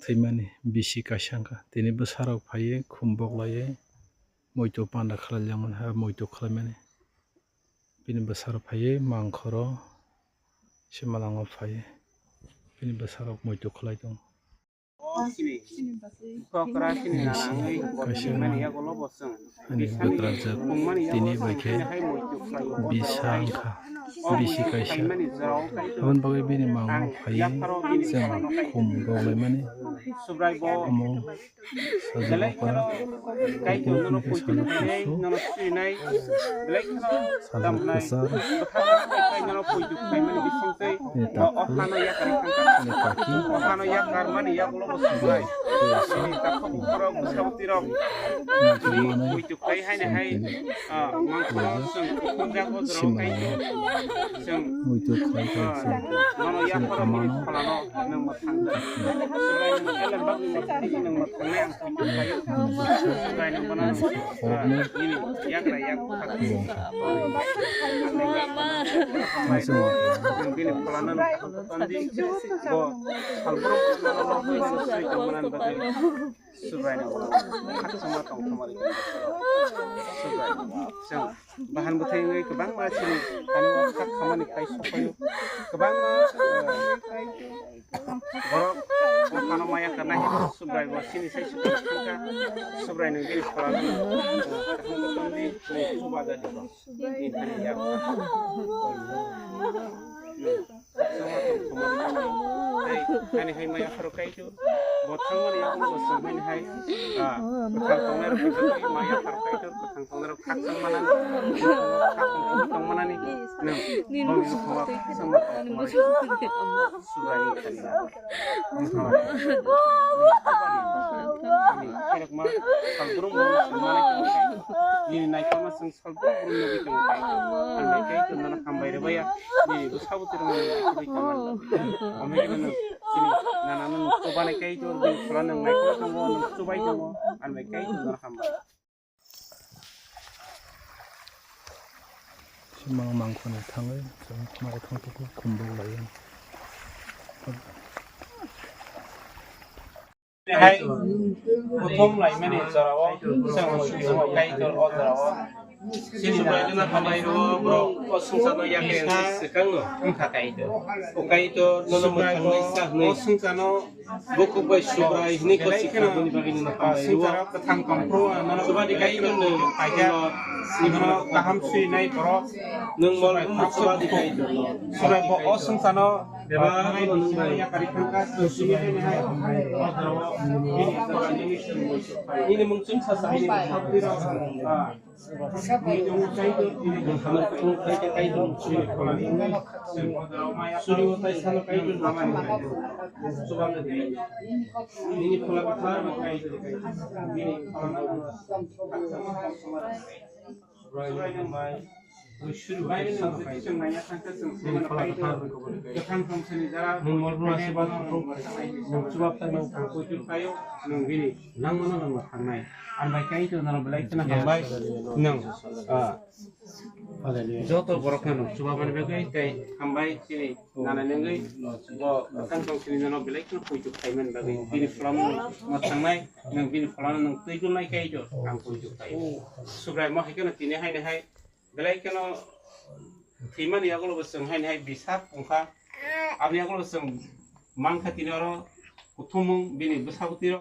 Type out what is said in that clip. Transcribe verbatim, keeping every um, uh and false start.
Thwimani bisi kaisa wngkha. Tini bwsarok phaiwi khum boklaiwi muitu panda khlaijakmani, ha muitu khlaimani. Bini bwsarok phaiwi mangkhoro Simalango phaiwi bini bwsarok muitu khlai tongo. Kaisa ani bwkrajak tini bai khe bisa wngkha, bisi kaisa. Aboni bagwi bini mangno phaiwi chwng khum boklaimani. Omo sajagwi para, kuphur khe sajak kusu, sajak kwchar, bini takhuk, bini kaki, bini takhuk. Chwng tini khe rijak, simango muitu khlai khe chwng chini amano, bini bwsa, bini khoroknwi bongkha. Chwng tini Subraino khakchangma tongthoma rikha. Subrai. Chwng bahan bwthai wngwi kwbangma chini ani o kha khamani phai sokphaio. Kwbangma, eh, borok o phano maya kha nai Subrai bo chini sai Subrai thangkha. Subrai nwng bini pholano, eh, kaham kotorni chubaja di. Ani hai maya pharo kaitor, bo thangmani yago bo songmani hai, ah, kwthang tongnai rok kaitor, maya pharo kaitor, kwthang tongnai rok khakchang manani, khakchang tongmanani, nang, boni songma khakchang manani, surai kani. Ani khairokma, salbrum bo songmani, nini naikholma song Salbrum brum nugwi tongo kaitor. Ang bai kaitor nono hambai rwbaiya. Nini bwsa bwtwi rwmani nini akhirwi tongmani bagwi. Omo khe nono chini nanano nuk chubanai kaitor, bini pholano nwng naikol tongo, nwng chubai tongo. Ang bai kaitor nono hambai. Mang mangkhoni thangwi, chwng nogo thang tuku khum boklaiwi. Hai, kuthum laimani jorao, chwng muitu kaitor o jorao. Chini Subraino hambai rwo, borok o swngcharno yakri wngkha swkangno wngkha kaitor. O kaitor nono mwthangwi sa hwnwi o swngcharno bukhuk bai Subrai hwnwi belai kosi kheno khaboni bagwi nono hambai rwo. Swngcharo kwthang tongphuru nono subadi kaitor nwng paikha, nono kaham swinai borok. Nwng mol Subrai subadi kaitor. Subrai bo o swngcharno Bebak bo nwng bai. Nini mung chwng sa sa. Nini mung chwng sa sa. Nwng hamar kutung khai khe kai tong. Suri o tai sano kai tong. Nini phola kwthar bo kai tong. Nini phola Nwng mol bwrwi se ba, nwng chubap tangno. Nwng bini langmano nwng thangnai. Ang bai kaitor nono belai kheno hambai. Nwng, ah, joto borokno nwng chubamani bagwi tei hambai chini nana nengwi bo tang tong chini nono belai kheno poito khaimani bagwi bini pholano nwng thangnai. Nwng bini pholano nwng twi gulnai kaitor ang poito khai. Subrai mo hai kheno tini hai hai. Belai kheno thwimani yagulo bo chwng haini hai bisap wngkha. Aboni yagulo bo chwng mankha tini oro kuthumung bini bwsabwtwi rok.